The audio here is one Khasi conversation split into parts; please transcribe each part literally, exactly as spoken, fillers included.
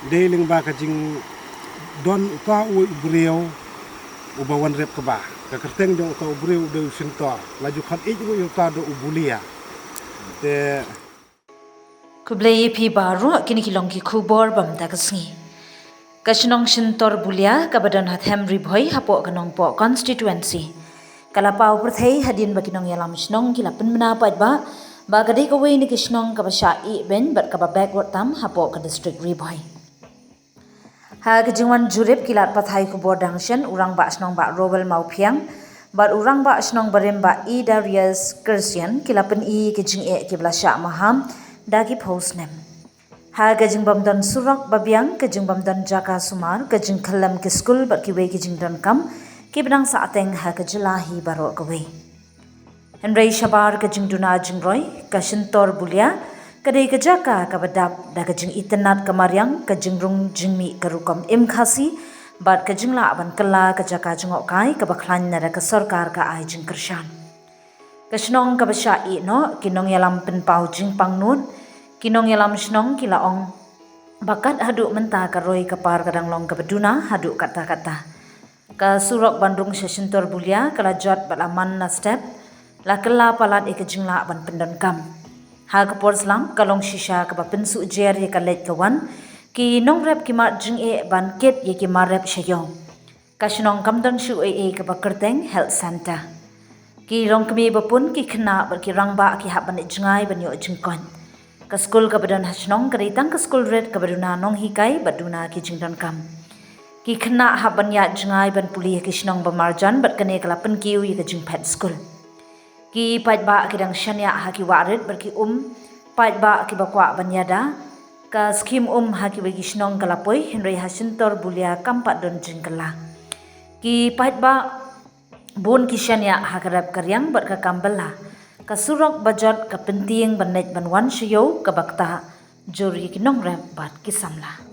Dei lyngba ka jingdon uta u briew uba wan rep kba. Ka kyrteng jong uta u briew u dei u Syntor. La ju khot ïeit ruh ïa uta da u Bulia. Te Khublei ïa phi baroh, kine ki long ki khubor ba mynta ka sngi. Ka shnong Syntor Bulia kaba don ha Them Ri Bhoi hapoh ka Nongpoh constituency ka la paw pyrthei hadien ba ki nongïalam shnong ki la pynbna paidbah ba ka dei kawei na ki shnong kaba shah ïehnoh bad kaba backward tam hapoh ka district Ri Bhoi. Ha ka jingwan jurip ki lad pathai khubor dang shen, u rangbah shnong Bah Rowell Mawphiang bad u rangbah shnong barim Bah E Darius Christian ki la pyni ïa ki jingeh kiba la shah maham da ki phew snem. Ha ka jingbym don surok ba biang, ka jingbym don jaka sumar, ka jingkhyllem ki skul bad kiwei ki jingdonkam kiba dang sahteng ha ka jylla hi baroh kawei. Hynrei shabar ka jingduna jingroi, ka Syntor Bulia ka dei ka jaka kaba dap da ka jingitynnad ka mariang, ka jingrung jingmih ka rukom im Khasi bad ka jinglah ban kylla ka jaka jngohkai kaba khlaiñ na da ka sorkar ka ai jingkyrshan. Ka shnong kaba shah ïehnoh, ki nongïalam pynpaw jingpang nud, ki nongïalam shnong ki la ong ba kat haduh mynta ka roi ka par ka dang long kaba duna haduh katta katta. Ka surok ban rung sha Syntor Bulia ka la jot bad la man la step, la kylla palat ïa ka jinglah ban pyndonkam. Ha ka por slam ka long shisha kaba pynsuh jer ïa ka leit ka wan, ki nongrep ki mad jingeh ban kit ïa ki mar rep sha ïew. Ka shnong kam don shuh ei ei kaba kyrteng health centre. Ki longkmie ba pun, ki khynnah bad ki rangbah ki hap ban leit jngai ban ïoh jingkoit. Ka skul kaba don ha shnong ka dei tang ka skul rit kaba duna nonghikai bad duna ki jingdonkam. Ki khynnah hap ban ïaid jngai ban pule ha ki shnong ba marjan bad kane ka la pynkiew ïa ka jingphet skul. Ki paidbah ki dang shaniah ha ki wah rit bad ki um paidbah kiba kwah ban ïada. Ka skhim um ha kiwei ki shnong ka la poi, hynrei ha Syntor Bulia kam pat don jingkylla. Ki paidbah bun ki shaniah ha ka rep ka riang bad ka kam bylla. Ka surok ba jot ka pyntieng ban leit ban wan sha ïew kaba ktah jur ïa ki nongrep bad ki samla.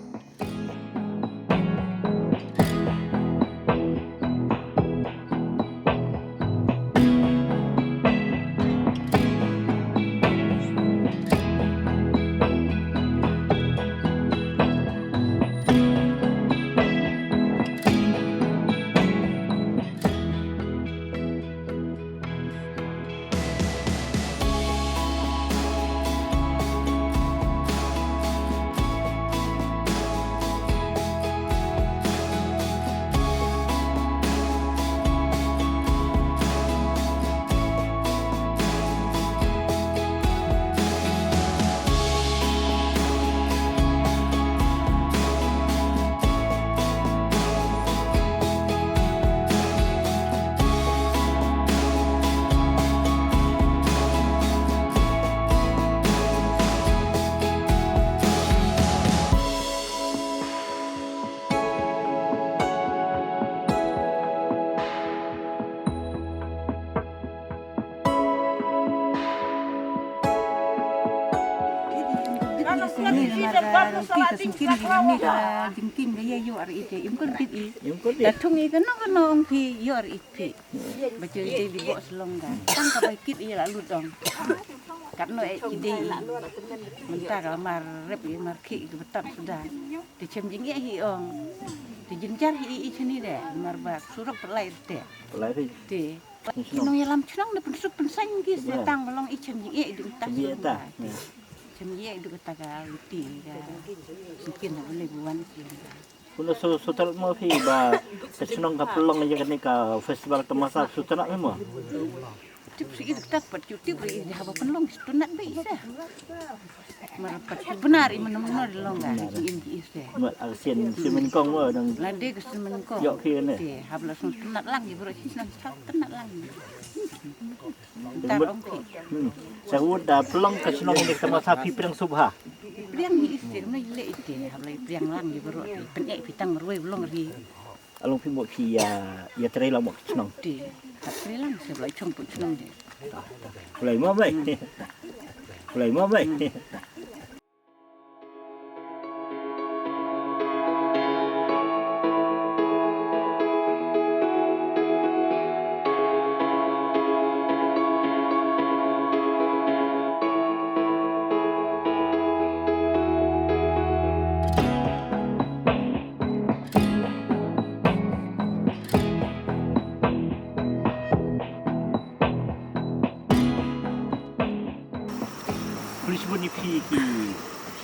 Jingkit ïa ïoh ar ite, im kon tip i. Im kon tip. Ta thung i kano kano ong phi ïoh ar ite. Ba joi dei di bok shlong ka. Tang ka bai kit ïa la lut ong. Katno eh i dei i. Mynta ka mar rep i mar khi i ka batat suda. Te chem jingeh hi ong. Te jynjar hi i chini de. Mar ba surok pynlai te. Pynlai te. Te. Ki nongïalam chnong ne pynsuk pynsaiñ ki se tang ba long i chem jingeh i dei mynta. Chem jingeh ta. Chem jingeh i dei kata ka luti ka. Sngewkhin ha ba lei buan ki. Kumno shu, shu tyrnat mo phi ba ka chnong ka pynlong ïa kane ka festival tamasa, shu tyrnat mo? Tip shu ïa kata pat shu tip ri ïa haba pynlong shu tyrnat ba ïa sa. Mar pat shu bynnar ïa mano mano ri long ka jingim jingim sa. Mar ka sien sien mynkong mo dang. Lade ka sien mynkong. Ïoh phi ne. Te haba la shu tyrnat lang ïa baroh shu tyrnat lang. Ntar ong phi. Hmm. Sa u da pynlong ka shnong ne ka tamasa phi pyrshang sngewbha. Pyrshang ni iste, mano i leh ite, hap leh pyrshang lang ïa baroh te, pyneh phi tang marwei u long ri. Along phi mo phi ïa, ïa trei lang mo ka shnong. Te, hap trei lang, sa u leh chong put shnong te. Khublei mo mei. Khublei mo mei.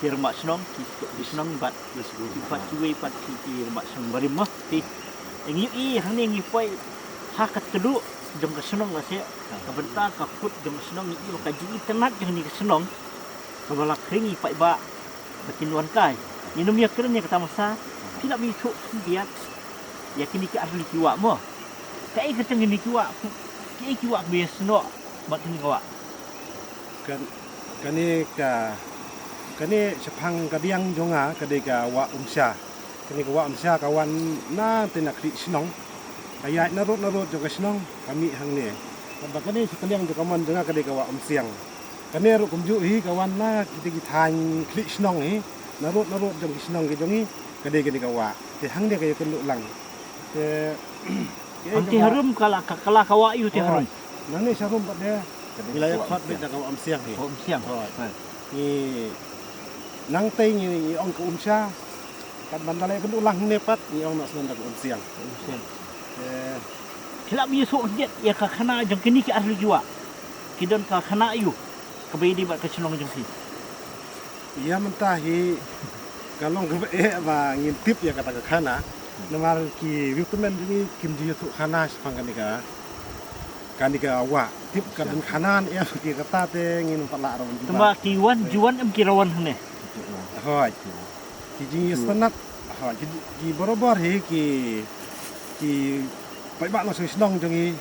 Rangbah shnong, ki shnong bad ki pat kiwei pat ki rangbah shnong barim mo. Te ngi ïohi hangne ngi poi ha ka tluh jong ka shnong lashai, ka bynta ka kut jong ka shnong, ngi ïohi ba ka jingitynnad jong kane ka shnong kaba la khring ïa ki paidbah ba kin wan kai. Ngin ym ïakren ïa ka tamasa. Phi lah ban ïathuh khyndiat ïa kine ki artylli ki wah mo. Kaei kata kine ki wah, kiei ki wah ba ïasnoh bad kane ka wah? Kan, kane ka, kane shaphang ka diang jong nga ka dei ka wah Umsha. Kane ka wah Umsha ka wan na te na khlieh shnong. Ka ïaid na rud na rud jong ka shnong, ka mih hangne. Bad kane sha ka liang jong ka mon jong nga ka dei ka wah Umsiang. Kane ruh kumjuh hi ka wan na kita ki thaiñ khlieh shnong hi. Na rud na rud jong ki shnong ki jong ngi ka dei kane ka wah. Te hangne ka ïakynduh lang. Te Hangtei harum ka la, ka, ka la ka wah aiu te harum? Nangne sharum pat de. Ngi la ïa khot beit da ka wah Umsiang hi. Wah Umsiang. Hooid. Ngi nangtei ngi, ngi ong ka Umsha. Kat ban da la ïakynduh lang hangne pat ngi ong noh shuwa da ka Umsiang. Umsiang. Eh. Phi lah ban ïathuh khyndiat ïa ka khana jong kine ki artylli ki wah. Ki don ka khana aiu kaba ïadei bad ka shnong jong phi? Ïa mynta hi ka long kaba eh ba ngin tip ïa kata ka khana. Namar ki riewtymmen jong ngi kim ju ïathuh khana shaphang kane ka, kane ka wah. Tip ka don khana ne em, ki kata te ngin ym pat lah ruh ban jubab. Tangba ki wan, ju wan em ki wan hangne? Hooid. Ki jingïasnoh. Hooid, ki, ki barabor hi ki, ki paidbah nongshong shnong jong ngi.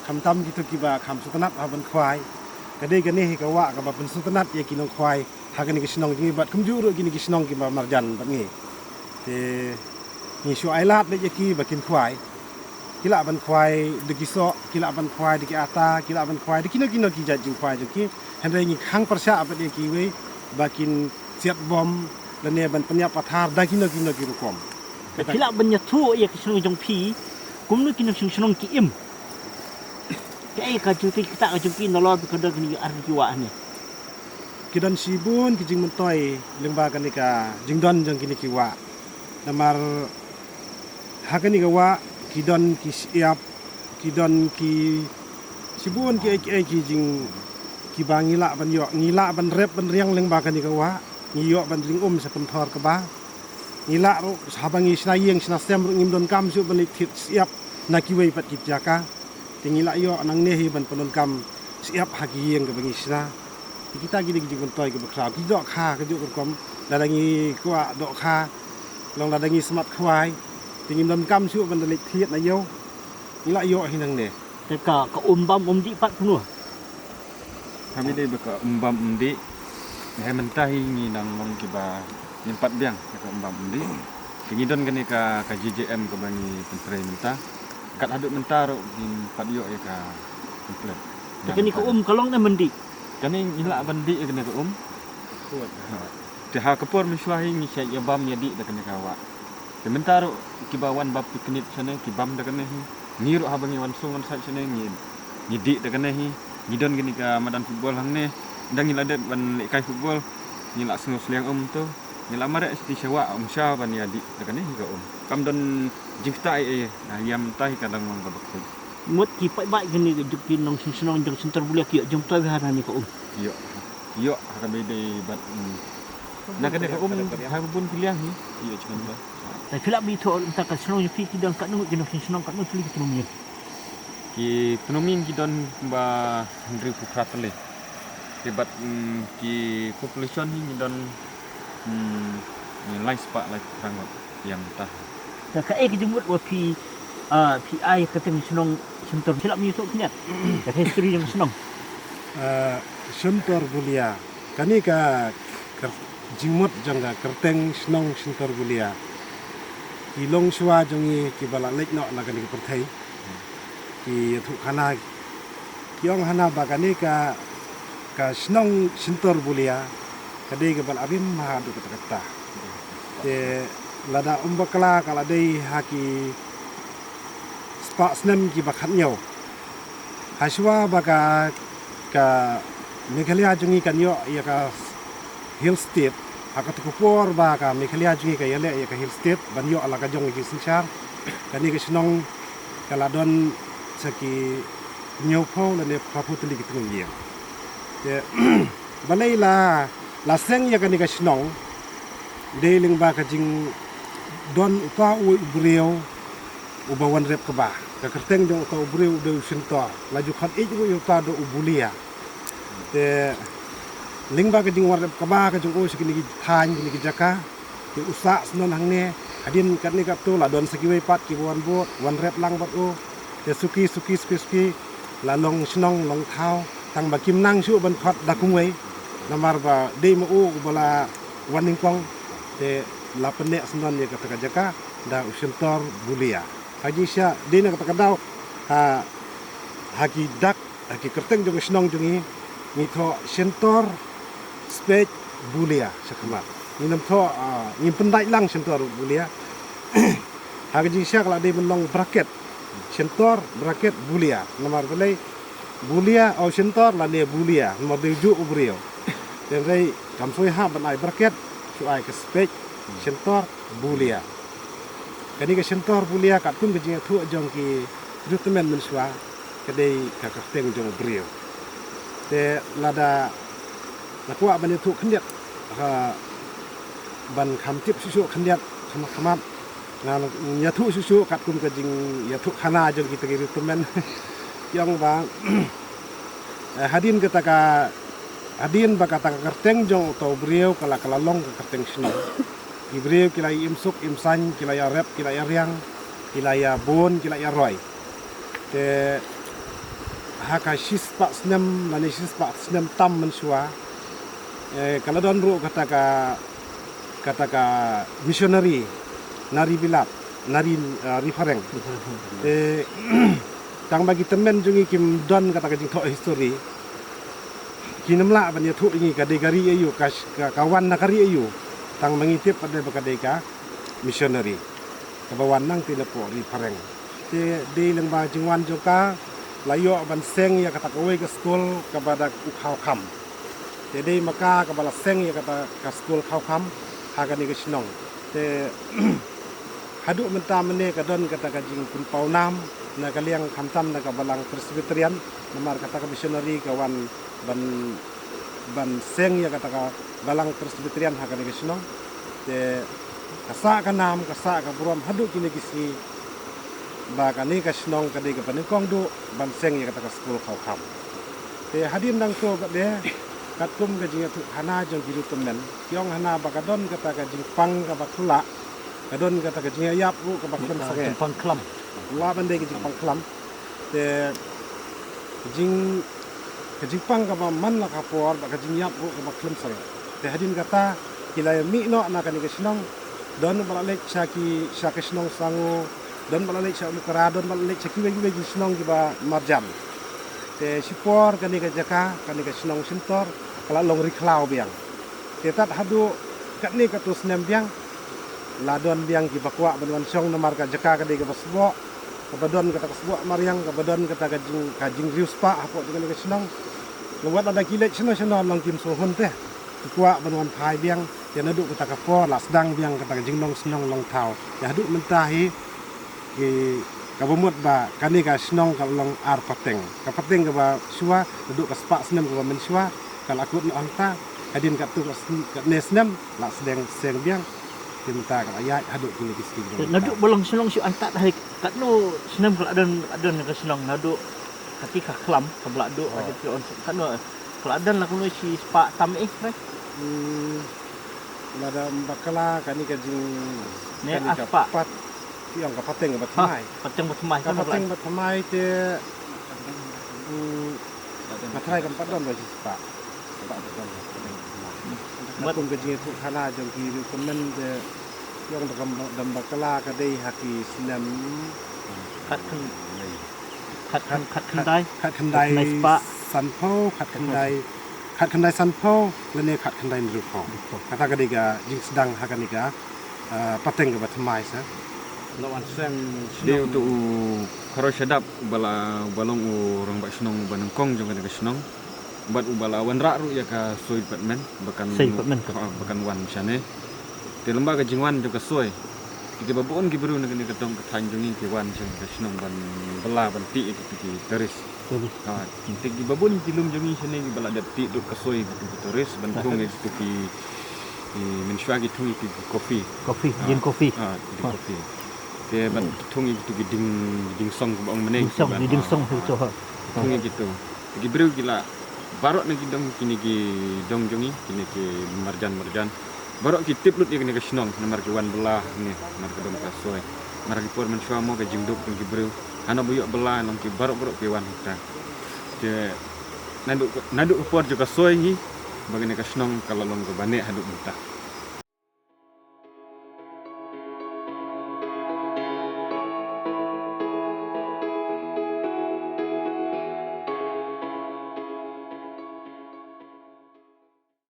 Khamtam kito kiba kham sngewtynnat ha ban khwai. Ka dei kane hi ka wah kaba pynsngewtynnat ïa ki nongkhwai ha kane ka shnong jong ngi bad kumjuh ruh kine ki shnong kiba marjan bad ngi. Te ngi shu ailad leit ïa ki ba kin khwai. Ki lah ban khwai da ki soh, ki lah ban khwai da ki ata, ki lah ban khwai da kino kino ki jait jingkhwai jong ki. Hynrei ngi khang pyrshah pat ïa kiwei ba kin siat bom lane ban pynïap pathar da kino kino ki rukom. Te phi lah ban ïathuh ïa ka shnong jong phi kumno ki nongshong shnong ki im? Kaei ka juti kata ka jong ki nalor ba ka don kine ki artylli ki wah hangne? Ki don shibun ki jingmyntoi lyngba kane ka jingdon jong kine ki wah. Namar ha kane ka wah ki don ki shyiap, ki don ki shibun kiei kiei ki jing kiba ngi lah ban ïoh, ngi lah ban rep ban riang lyngba kane ka wah. Ngi ïoh ban ring um sha pynthor kba. Ngi lah ruh haba ngi shna ïing shna sem ruh ngim donkam shuh ban leit thied shyiap na kiwei pat ki jaka. Te ngi lah ïoh nangne hi ban pyndonkam shyiap ha ki ïing kaba ngi shna. Te kita ki dei ki jingmyntoi kiba khraw, ki dohkha kajuh ka rukom, lada ngi kwah dohkha, long lada ngi smat khwai, te ngim donkam shuh ban da leit thied na ïew. Ngi lah ïoh hi nangne. Te ka, ka um bam um dih pat kumno? Kaba ïadei bad ka um bam um dih, ha mynta hi ngi dang long kiba ngim pat biang ïa ka um bam um dih. Te ngi don kane ka, ka J J M kaba ngi pyntrei mynta. Kat haduh mynta ruh ngim pat ïoh ïa ka complete. Te kane ka um ka long ne ban dih? Kane ngi lah ban dih ïa kane ka um. Ha. Te ha ka por mynshuwa hi ngi shait ïa bam ïa dih da kane ka wah. Te mynta ruh kiba wan ba picnic shane ki bam da kane hi. Ngi ruh haba ngi wan sung wan sait shane ngi, ngi dih da kane hi. Ngi don kane ka madan football hangne. Ynda ngi la dep ban lehkai football ngi la sngew sliang um to. Ngi la mareh sha wah Umsha ban ïa dih da kane hi ka um. Kam don jingktah ei ei, ïa mynta hi ka dang long kaba khuid. Mut ki paidbah kine ki jong ki nongshong shnong jong Shyntor Bulia ki ïoh jingmyntoi ha kane ka um? Ïoh. Ïoh ha kaba ïadei bad, hmm. Na kane ka um ha ka bun ki liang hi. Ïoh jingmyntoi. Te phi lah ban ïathuh mynta ka shnong jong phi ki don katno ngut ki nongshong shnong, katno tylli ki tnum ïing? Ki tnum ïing ki don kumba hynriewphew phra tylli. Te bad, mm, ki population hi ngi don, mm, ngi lai spah lai phra ngut ïa mynta. Te kaei ka jingmut ba phi, ah, phi ai ka kyrteng shnong Shyntor, phi lah ban ïathuh khyndiat ka history jong shnong? Ah, Shyntor Bulia. Kane ka, ka jingmut jong ka kyrteng shnong Shyntor Bulia. Ki longshuwa jong ngi kiba la leit noh na kane ka pyrthei ki ïathuh khana, ki ong hana ba kane ka, ka shnong Shyntor Bulia ka dei kaba la rim haduh katta katta. Te lada ym bakla ka la dei ha ki spah snem kiba khatñiew. Hashuwa ba ka, ka Meghalaya jong ngi kan ïoh ïa ka Hill State, ha kata ka por ba ka Meghalaya jong ngi ka ïaleh ïa ka Hill State ban ïoh la ka jong ka jingsynshar, kane ka shnong ka la don sa ki hynñiewphew lane phraphew tylli ki tnum ïing. Te balei la La seng ïa kane ka shnong dei lyngba ka jingdon uta u briew uba wan rep kba. Ka kyrteng jong uta u briew u dei u Shyntor. La ju khot ïeit ruh ïa uta da u Bulia. Te lyngba ka jingwan rep kba ka jong u sha kine ki thaiñ, kine ki jaka, te u sah syndon hangne. Hadien katne katto la don sa kiwei pat kiba wan bud, wan rep lang bad u. Te suki suki suki suki la long shnong long thaw, tang ba kim nang shuh ban khot da kumwei. Namar ba dei ma u uba la wan nyngkong, te la pynneh syndon ïa kata ka jaka da u Shyntor Bulia. Ha jingshisha dei na kata ka daw, ha, ha ki dak, ha ki kyrteng jong ka shnong jong ngi, ngi thoh Shyntor space Bulia shakhmat. Ngim thoh, ah, ngim pyndait lang Shyntor Bulia. Ha ka jingshisha ka la dei ban long bracket. Shyntor bracket Bulia. Namar balei Bulia, oh, Shyntor lane Bulia, namar dei u juh u briew. Hynrei kam soi hap ban ai bracket, shu ai ka space, Shyntor Bulia. Kane ka Shyntor Bulia katkum ka jingïathuh jong ki riewtymmen mynshuwa, ka dei ka kyrteng jong u briew. Te lada nga kwah ban ïathuh khyndiat, ha, ban kham tip shuh shuh khyndiat, kham kham ngan ïathuh shuh shuh katkum ka jingïathuh khana jong kita ki riewtymmen. Ki ong ba, eh, hadien kata ka, hadien ba kata ka kyrteng jong uta u briew ka la, ka la long ka kyrteng shnong. Ki briew ki la ïa im suk im saiñ, ki la ïa rep, ki la ïa riang, ki la ïa bun, ki la ïa roi. Te ha ka shispah snem lane shispah snem tam mynshuwa, eh, ka la don ruh kata ka, kata ka missionary na ri Bilat, na ri, ah, ri Phareng. Te tang ba ki tymmen jong ngi kim don kata ka jingthoh history, kim lah ban ïathuh ïa ngi ka dei ka ri aïu, ka, ka, ka wan na ka ri aïu. Tang ba ngi tip pat ba ka dei ka missionary kaba wan nangta napoh ri Phareng. Te dei lyngba jingwan jong ka la ïoh ban seng ïa kata kawei ka skul kaba da u Khawkham. Te dei ma ka kaba la seng ïa kata ka skul Khawkham ha kane ka shnong. Te haduh mynta mynne ka don kata ka jingpynpaw nam na ka liang khamtam na ka balang Presbyterian, namar kata ka missionary ka wan ban, ban seng ïa kata ka balang Presbyterian ha kane ka shnong. Te ka sah ka nam, ka sah ka burom haduh kine ki sngi ba kane ka shnong ka dei kaba nyngkong duh ban seng ïa kata ka skul Khawkham. Te hadien nangto pat de, katkum ka jingïathuh khana jong ki riewtymmen, ki ong hana ba ka don kata ka jingpang kaba khlaiñ, ka don kata ka jingïap ruh kaba khlem sangeh. Jingpang khlam. Lah ban dei ka jingpang khlam. Te ka jing, ka jingpang kaba man la ka por bad ka jingïap ruh kaba khlem sangeh. Te hadien kata ki la ïa mih noh na kane ka shnong, don ba la leit sha ki, sha ka shnong Sango, don ba la leit sha Umkra, don ba la leit sha kiwei kiwei ki shnong kiba marjan. Te shipor kane ka jaka, kane ka shnong Shyntor ka la long ri khlaw biang. Te tad haduh katne katto snem biang la don biang kiba kwah ban wan shong namar ka jaka ka dei kaba sboh, kaba don kata ka sboh mariang, kaba don kata ka jing, ka jingriewspah hapoh jong kane ka shnong. Wat lada ki leit shano shano long kim sngewhun te. Ki kwah ban wan phai biang, te naduh kata ka por la sdang biang kata ka jinglong shnong long thaw. Te haduh mynta hi, ki, kaba mut ba kane ka shnong ka long ar pateng. Ka pateng kaba shuwa, naduh ka spah snem kaba mynshuwa ka la kut noh hangta. Hadien katto ka sn-, katne snem la sdang seng biang. Te mynta ka la ïaid haduh kine ki sngi ba mynta. Naduh ba long shnong shu antad hai katno snem ka la don, ka don ka shnong naduh kati ka khlam kaba la duh. Oh. Kati ka on katno ka la don la kumno shi spah tam eh, right? Hmm, lada ym bakla kane ka jing, ne, kane ka spah. Pat, ki ong ka pateng ba thymmai. Ha, pateng ba thymmai, ka pateng ba thymmai te, hmm, nga tharai kam pat don ba shi spah. Kam pat don. Kum ka jingïathuh khana jong ki riewtymmen te ki ong da kam, da ym bakla ka dei ha ki snem khat khyndai. Khat khyn-, khat khyndai. Khat khyndai spah. Sanphew, khat khyndai, khat khyndai sanphew lane khat khyndai hynriewphew. Kata ka dei ka jingsdang ha kane ka, ah, pateng kaba thymmai sa. Dei uto u kharoi shadap uba la, uba long u rangbah shnong uba nyngkong jong kane ka shnong. Bad uba la wanrah ruh ïa ka Soi Department ba kan, Soi Department, ah, ba kan wan shane. Te lyngba ka jingwan jong ka Soi, Ki ba bun ki briew na kane ka dong ka thaiñ jong ngi ki wan sha ka shnong ban bylla ban tih ïa kito ki tourist. Ha, te ki ba bun ki lum jong ngi shane ki ba la dep tih dud ka soi ïa kito ki tourist ban thung ïa kito ki, ki mynshuwa ki thung ïa ki coffee. Coffee, ha, jin coffee. Ha, jin coffee. Te ban thung ïa kito ki ding, ding song ba ong mynne. Ding song, ding song, ha, ha. Thung ïa kito. Te ki briew ki la baroh na ki dong, kine ki dong jong ngi, kine ki marjan marjan. Baroh ki tip lut ïa kane ka shnong namar ki wan bylla ne, namar ka dong ka soi. Namar ki por mynshuwa mo ka jingduk jong ki briew hana ba ïoh bylla, long ki baroh baroh ki wan hangta. Te naduh, naduh ka por jong ka soi hi ba kane ka shnong ka la long kaba neh haduh mynta.